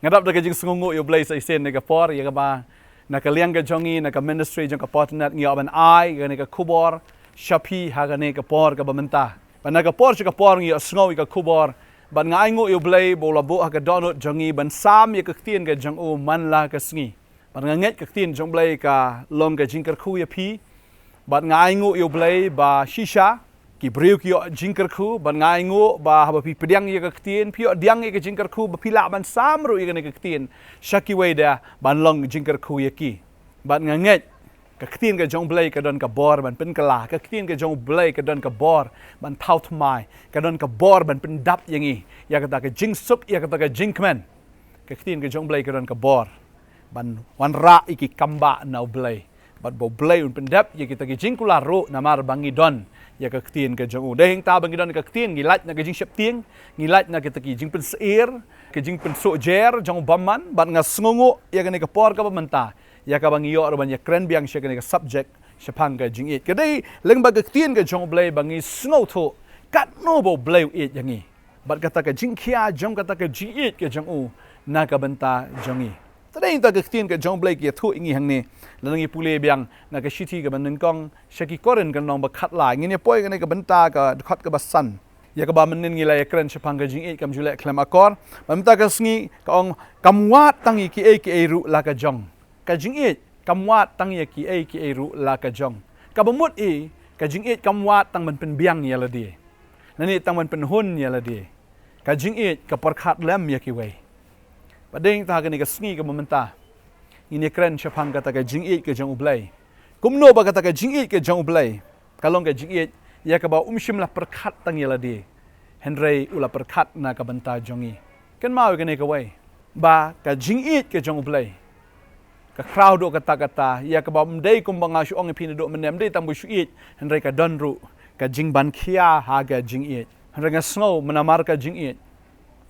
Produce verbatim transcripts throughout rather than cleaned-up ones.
Nga dap da ka jingsngewnguh ïa U Blei sa shisien na ka por ïa kaba na ka liang ka jong ngi, na ka ministry jong ka Portnet, ngi ïoh ban ai ïa kane ka khubor sha phi ha kane ka por kaba mynta. Bad na ka por sha ka por ngi ïohsngew ïa ka khubor, bad nga ainguh ïa U Blei ba u la buh ha ka dohnud jong ngi ban sam ïa ka ktien ka jong u man la ka sngi. Bad nga ngeit ka ktien jong U Blei ka long ka jingkyrkhu ïa phi. Bad nga ainguh ïa U Blei ba shisha ki briew ki ïoh jingkyrkhu, bad nga ainguh ba haba phi pdiang ïa ka ktien, phi ïoh pdiang ïa ka jingkyrkhu, ba phi lah ban sam ruh ïa kane ka ktien sha kiwei de ban long jingkyrkhu ïa ki. Bad nga ngeit ka ktien ka jong U Blei ka don ka bor ban pynkylla, ka ktien ka jong U Blei ka don ka bor ban thaw thymmai, ka don ka bor ban pyndap ïa ngi ïa kata ka jingsuk, ïa kata ka jingkmen. Ka ktien ka jong U Blei ka don ka bor ban wanrah ïa ki kambah na U Blei. Bad ba U Blei un pyndep ïa kita ki jingkular ruh namar ba ngi don ïa ka ktien ka jong u. Dei hangta ba ngi don ïa ka ktien, ngi lait na ka jingsheptieng, ngi lait na kita ki jingpynsyier, ka jingpynsuhjer jong u bymman, bad nga sngewnguh ïa kane ka por kaba mynta ïa kaba ngi ïoh ruh ban ïakren biang sha kane ka subject shaphang ka jingïeit. Ka dei lyngba ka ktien ka jong U Blei ba ngi sngewthuh katno ba U Blei u ïeit ïa ngi. Bad kata ka jingkhia jong kata ka jingïeit ka jong u na ka bynta jong ngi. Te dei hangta ka ktien ka jong U Blei ka ïathuh ïa ngi hangne. Lada ngi pule biang na ka shithi kaba nyngkong sha ki Korinth ka lynnong ba khatlai, ngin ïa poi kane ka bynta ka dkhot kaba san, ïa kaba mynnin ngi la ïakren shaphang ka jingïeit kam ju leh khlem akor. Bad mynta ka sngi ka ong, kam wad tang ïa kiei kiei ruh la ka jong. Ka jingïeit kam wad tang ïa kiei kiei ruh la ka jong. Kaba mut i, ka jingïeit kam wad tang ban pynbiang ïa lade, lane tang ban pynhun ïa lade. Ka jingïeit ka pyrkhat lem ïa kiwei. Bad dei hangta kane ka sngi kaba mynta ngin ïakren shaphang kata ka jingïeit ka jong U Blei. Kumno ba kata ka jingïeit ka jong U Blei ka long ka jingïeit ïa kaba um shym la pyrkhat tang ïa lade, hynrei u la pyrkhat na ka bynta jong ngi. Kynmaw ïa kane kawei, ba ka jingïeit ka jong U Blei ka khraw duh katta katta, ïa kaba ym dei kumba nga shu ong ïa phi naduh mynne, ym dei tang ba u shu ïeit, hynrei ka don ruh ka jingbankhia ha ka jingïeit. Hynrei nga sngew mynamar ka jingïeit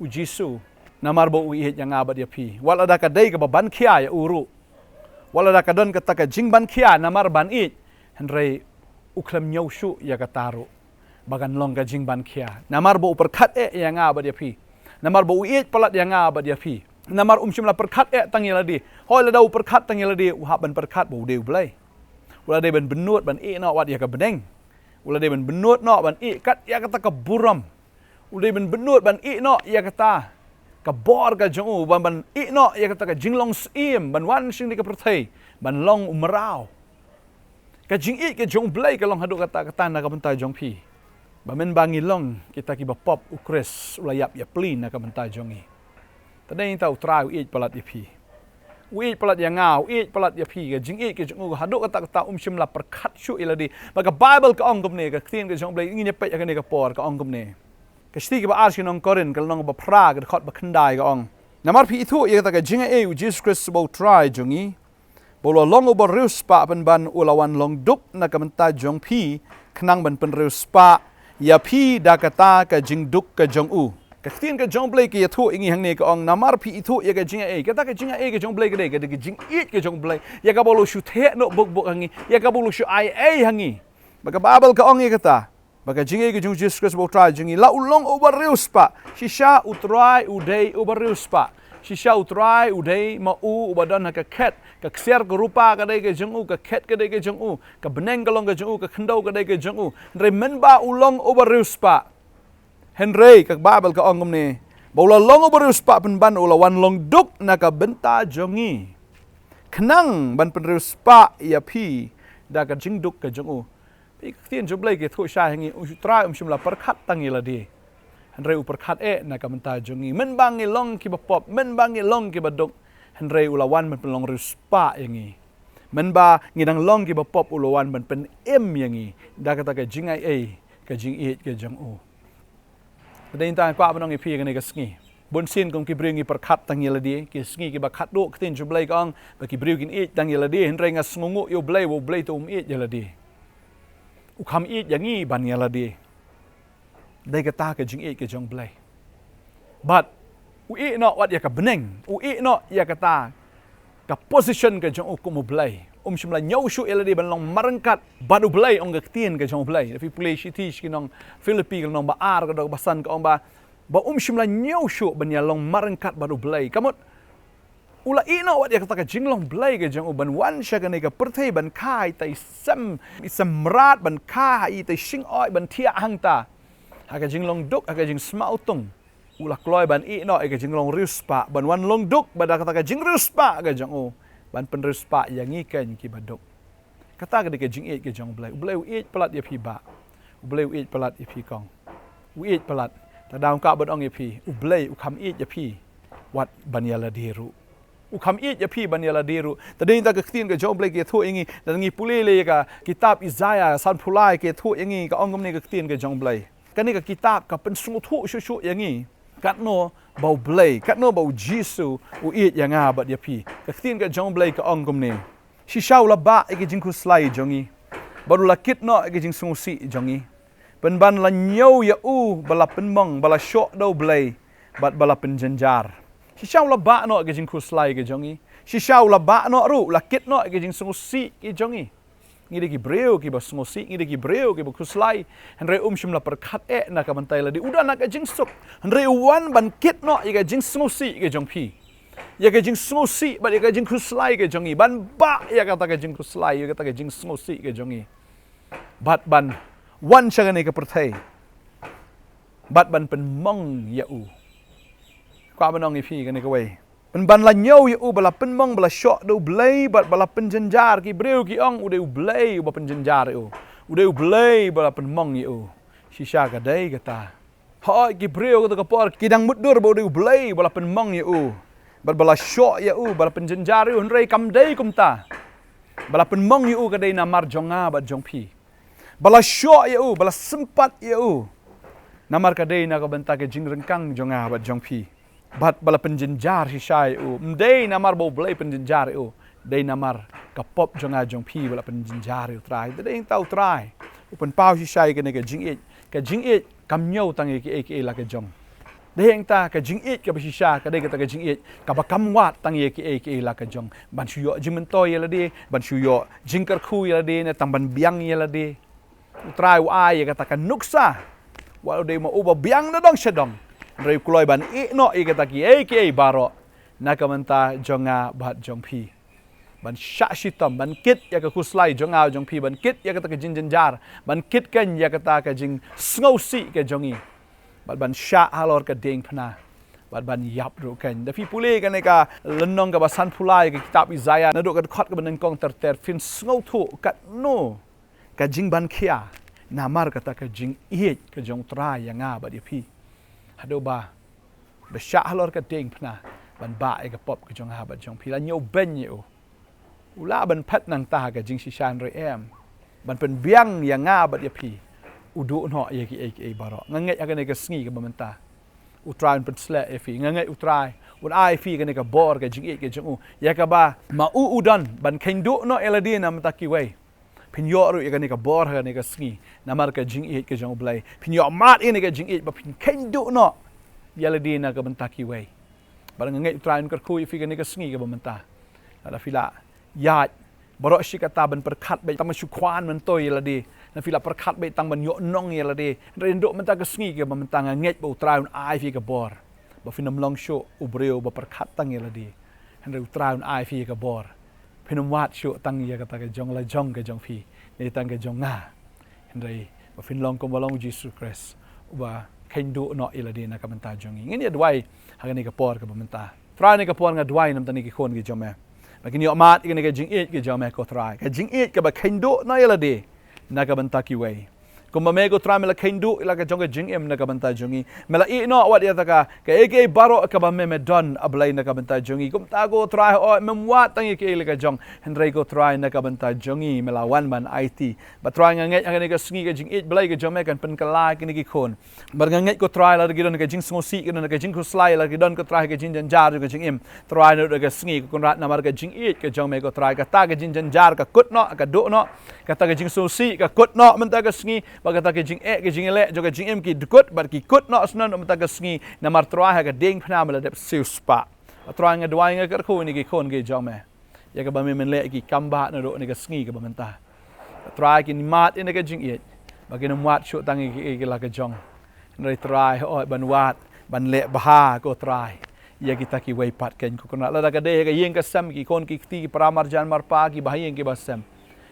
U Jisu, namar ba u ïeit ïa nga bad ïa phi, wat lada ka dei kaba bankhia ïa u ruh, wat lada ka don kata ka jingbankhia namar ban ïeit, hynrei u khlem ñiew shuh ïa kata ruh ba kan long ka jingbankhia. Namar ba u pyrkhat eh ïa nga bad ïa phi, namar ba u ïeit palat ïa nga bad ïa phi, namar um shym la pyrkhat eh tang ïa lade. Hooid, lada u pyrkhat tang ïa lade, u hap ban pyrkhat ba u dei U Blei. U la dei ban bynnud ban ïeh noh wat ïa ka bneng. U la dei ban bynnud noh ban ïeh kat ïa kata ka burom. U dei ban bynnud ban ïeh noh ïa kata ka bor ka jong u, ban, ban ïeh noh ïa kata ka jinglong syiem, ban wan sha kane ka pyrthei ban long u mraw. Ka jingïeit ka jong U Blei ka long haduh katta katta na ka bynta jong phi, ba mynba ngi long kita kiba pop, U Khrist u la ïap ïapli na ka bynta jong ngi. Te dei hangta U Trai u ïeit palat ïa phi, u ïeit palat ïa nga, u ïeit palat ïa phi. Ka jingïeit ka jong u haduh katta katta um shym la pyrkhat shuh ïa lade. Bad ka Baibl ka ong kumne, ka ktien ka jong U Blei, ngin ïa peit ha kane ka por, ka ong kumne. Ka shithi kaba ar sha ki nong Korinth ka lynnong ba phra ka dkhot ba khyndai ka ong, namar phi ithuh ïa kata ka jingai ei U Jisu Khrist uba U Trai jong ngi, ba u la long uba riewspah pynban u la wan long duk na ka bynta jong phi, khnang ban pynriewspah ïa phi da kata ka jingduk ka jong u. Ka ktien ka jong U Blei ka ïathuh ïa ngi hangne ka ong, namar phi ithuh ïa ka jingai ei. Kata ka jingai ei ka jong U Blei ka dei, ka dei ka jingïeit ka jong U Blei ïa kaba u la shu theh noh buk buk ha ngi, ïa kaba u la shu ai ei ha ngi. Bad ka Baibl ka ong ïa kata, ba ka jingai ka jong U Jisu Khrist uba U Trai jong ngi, la u long uba riewspah. Shisha U Trai u dei uba riewspah. Shisha U Trai u dei ma u uba don ha ka khet. Ka ksiar ka rupa ka dei ka jong u, ka khet ka dei ka jong u, ka bneng ka long ka jong u, ka khyndew ka dei ka jong u. Hynrei mynba u long uba riewspah, hynrei ka Baibl ka ong kumne, ba u la long uba riewspah pynban u la wan long duk na ka bynta jong ngi, khnang ban pynriewspah ïa phi da ka jingduk ka jong u. Phi, ka ktien jong U Blei ka ïathuh shai ha ngi, U Trai um shym la pyrkhat tang ïa lade, hynrei u pyrkhat eh na ka bynta jong ngi. Mynba ngi long kiba pop, mynba ngi long kiba duk, hynrei u la wan ban pynlong riewspah ïa ngi. Mynba ngi dang long kiba pop, u la wan ban pynim ïa ngi da kata ka jingai ei, ka jingïeit ka jong u. Te dei hangta nga kwah ban ong ïa phi kane ka sngi, bunsien kum ki briew ngi pyrkhat tang ïa lade. Ki sngi kiba khatduh ka ktien jong U Blei ka ong ba ki briew kin ïeit tang ïa lade, hynrei nga sngewnguh ïa U Blei, U Blei te um ïeit ïa lade. U kham ïeit ïa ngi ban ïa lade. Dei kata ka jingïeit ka jong U Blei. Bad u ïeh noh wat ïa ka bneng, u ïeh noh ïa kata ka position ka jong u kum U Blei. Um shym la ñiew shuh ïa lade ban long marryngkat bad U Blei, ong ka ktien ka jong U Blei. Phi pule shithi sha ki nong Philippi ka lynnong ba ar ka dkhot ba san ka ong ba, ba um shym la ñiew shuh ban ïa long marryngkat bad U Blei. Ka mut U la ïehnoh wat ïa kata ka jinglong Blei ka jong u ban wan sha kane ka pyrthei ban kha ha itei i sem, i sem mrad, ban kha ha itei i shingoid, ban thiah hangta. Ha ka jinglong duk, ha ka jingsmautung. U la kloi ban ïehnoh ïa ka jinglong riewspah, ban wan long duk, bad da kata ka jingriewspah ka jong u. Ban pynriewspah ïa ngi keiñ kiba duk. Kata ka dei ka jingïeit ka jong U Blei. U Blei u ïeit palat ïa phi bah. U Blei u ïeit palat ïa phi kong. U ïeit palat. Te da nga kwah ban ong ïa phi, U Blei u kham ïeit ïa phi wat ban ïa lade ruh. U kham ïeit ïa phi ban ïa lade ruh. Te dei nangta ka ktien ka jong U Blei ka ïathuh ïa ngi, lada ngi pule lei ïa ka kitab Isaïah sanphew lai ka ïathuh ïa ngi, ka ong kumne ka ktien ka jong U Blei. Kane ka kitab ka pynsngewthuh shuh shuh ïa ngi katno ba U Blei, katno ba U Jisu u ïeit ïa nga bad ïa phi. Ka ktien ka jong U Blei ka ong kumne: Shisha u la bah ïa ka jingkhuslai jong ngi, bad u la kit noh ïa ka jingsngewsih jong ngi. Pynban la ñiew ïa u ba la pynmong, ba la shoh da U Blei, bad ba la pynjynjar. Shisha u la bah noh ïa ka jingkhuslai ka jong ngi. Shisha u la bah noh ruh, u la kit noh ïa ka jingsngewsih ka jong ngi. Ngi dei ki briew kiba sngewsih, ngi dei ki briew kiba khuslai. Hynrei um shym la pyrkhat eh na ka bynta ïa lade. U don ha ka jingsuk. Hynrei u wan ban kit noh ïa ka jingsngewsih ka jong phi. Ïa ka jingsngewsih bad ïa ka jingkhuslai ka jong ngi. Ban bah ïa kata ka jingkhuslai, ïa kata ka jingsngewsih ka jong ngi. Bad ban wan sha kane ka pyrthei. Bad ban pynmong ïa u. Kwah ban ong ïa phi kane kawei. Pynban la ñiew ïa u ba la pynmong, ba la shoh da U Blei, bad ba la pynjynjar. Ki briew ki ong u dei U Blei uba pynjynjar ïa u. U dei U Blei ba la pynmong ïa u. Shisha ka dei kata. Hooid, ki briew kato ka por ki dang mutdur ba u dei U Blei ba la pynmong ïa u, bad ba la shoh ïa u, ba la pynjynjar ïa u. Hynrei kam dei kumta. Ba la pynmong ïa u ka dei namar jong nga bad jong phi. Ba la shoh ïa u, ba la sympat ïa u, namar ka dei na ka bynta ka jingryngkang jong nga bad jong phi. Bad ba la pynjynjar shisha ïa u, ym dei namar ba U Blei pynjynjar ïa u. Dei namar ka pop jong nga jong phi ba la pynjynjar ïa U Trai. Te dei nangta U Trai u pynpaw shisha ïa kane ka jingïeit. Ka jingïeit kam ñiew tang ïa kiei kiei la ka jong. Dei nangta ka jingïeit kaba shisha ka dei kata ka jingïeit kaba kam wad tang ïa kiei kiei la ka jong. Ban shu ïoh jingmyntoi ïa lade, ban shu ïoh jingkyrkhu ïa lade, ne tang ban biang ïa lade. U Trai u ai ïa kata ka nuksa. Wat u dei ma uba biang na dong sha dong. Hynrei u kloi ban ïehnoh ïa kata kiei kiei baroh na ka bynta jong nga bad jong phi. Ban shah shitom, ban kit ïa ka khuslai jong nga jong phi, ban kit ïa kata ka jingjynjar, ban kit keiñ ïa kata ka jingsngewsih ka jong ngi. Bad ban shah halor ka diengphna. Bad ban ïap ruh keiñ. Da phi pule kane ka lynnong kaba sanphew lai ka kitab Isaïah, naduh ka dkhot kaba nyngkong ter ter, phin sngewthuh katno ka jingban khia namar kata ka jingïeit ka jong U Trai ïa nga bad ïa phi. Haduh ba, ba shah halor ka diengphna ban bah ïa ka pop ka jong nga bad jong phi. La ñiewbeiñ ïa u. U lah ban phet nangta ha ka jingshisha, hynrei em, ban pynbiang ïa nga bad ïa phi. U duh noh ïa kiei kiei baroh. Nga ngeit ha kane ka sngi kaba mynta U Trai un pynsleh ïa phi. Nga ngeit U Trai un ai ïa phi kane ka bor ka jingïeit ka jong u, ïa kaba ma u u don ban kheiñduh noh ïa lade na ka bynta kiwei. Phin ïoh ruh ïa kane ka bor ha kane ka sngi namar ka jingïeit ka jong U Blei. Phin ïoh mad ïa kane ka jingïeit ba phin kheiñduh noh ïa lade na ka bynta kiwei. Bad nga ngeit U Trai un kyrkhu ïa phi kane ka sngi kaba mynta. Lada phi la ïaid baroh shi katta ban pyrkhat beit tang ban shu khwan myntoi ïa lade, lada phi la pyrkhat beit tang ban ïoh nong ïa lade, hynrei naduh mynta ka sngi kaba mynta nga ngeit ba U Trai un ai ïa phi ka bor ba phin ym long shuh u briew ba pyrkhat tang ïa lade. Hynrei U Trai un ai ïa phi ka bor phin ym wad shuh tang ïa kata ka jong la jong ka jong phi, ne tang ka jong nga. Hynrei ba phin long kumba long U Jisu Khrist, uba kheiñduh noh ïa lade na ka bynta jong ngi. Ngin ïa duwai ha kane ka por kaba mynta. Trai, ha kane ka por nga duwai namar kine ki khun ki jong me, ba kin ïoh mad ïa kane ka jingïeit ka jong me ko Trai, ka jingïeit kaba kheiñduh noh ïa lade na ka bynta kiwei. Kumba me ko Trai me la kheiñduh ïa la ka jong ka jingim na ka bynta jong ngi, me la ïehnoh wat ïa kata ka, kaei kaei baroh kaba me, me don, A Blei, na ka bynta jong ngi. Kumta ko Trai, hooid, mem wad tang ïa kiei la ka jong, hynrei ko Trai na ka bynta jong ngi me la wan ban aiti. Bad Trai nga ngeit ha kane ka sngi ka jingïeit Blei ka jong me kan pynkylla ïa kine ki khun. Bad nga ngeit ko Trai lada ki don ka jingsngewsih, ki don ka jingkhuslai, lada ki don ko Trai ka jingjynjar jong ka jingim, Trai naduh ka sngi ko Kynrad namar ka jingïeit ka jong me ko Trai, kata ka jingjynjar ka kut noh, ka duh noh. Kata ka jingsngewsih ka kut noh mynta ka sngi, bad kata ka jingeh ka jingïaleh jong ka jingim ki kut, bad ki kut noh shuh naduh mynta ka sngi, namar Trai ha ka diengphna me la dep siewspah. Bad Trai nga duwai nga kyrkhu ïa kine ki khun ki jong me, ïa kaba me men leh ïa ki kam bah naduh kane ka sngi kaba mynta. Trai kin mad ïa kane ka jingïeit, ba kin ym wad shuh tang ïa kiei kiei la ka jong, hynrei Trai hooid ban wad ban leh bha ko Trai ïa kita kiwei pat, Kynrad, lada ka dei ha ka ïing ka sem, ki khun ki kti, ki para marjan marpa, ki bahaïing ki basem,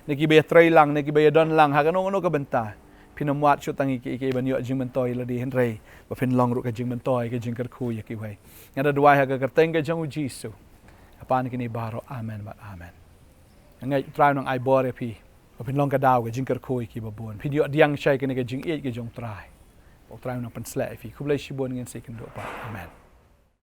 ne kiba ïatrei lang, ne kiba ïadon lang ha kano kano ka bynta, phin ym wad shuh tang ïa ki, ïa ki ban ïoh jingmyntoi lade, hynrei ba phin long ruh ka jingmyntoi, ka jingkyrkhu ïa kiwei. Nga da duwai ha ka kyrteng ka jong U Jisu. Hapdeng kine baroh, amen bad amen. Nga ngeit U Trai un nang ai bor ïa phi, ba phin long ka daw ka jingkyrkhu ïa kiba bun, phin ïoh pdiang shai kane ka jingïeit ka jong U Trai. U Trai un nang pynshlur ïa phi. Khublei shibun, ngin sa ïakynduh pat. Amen.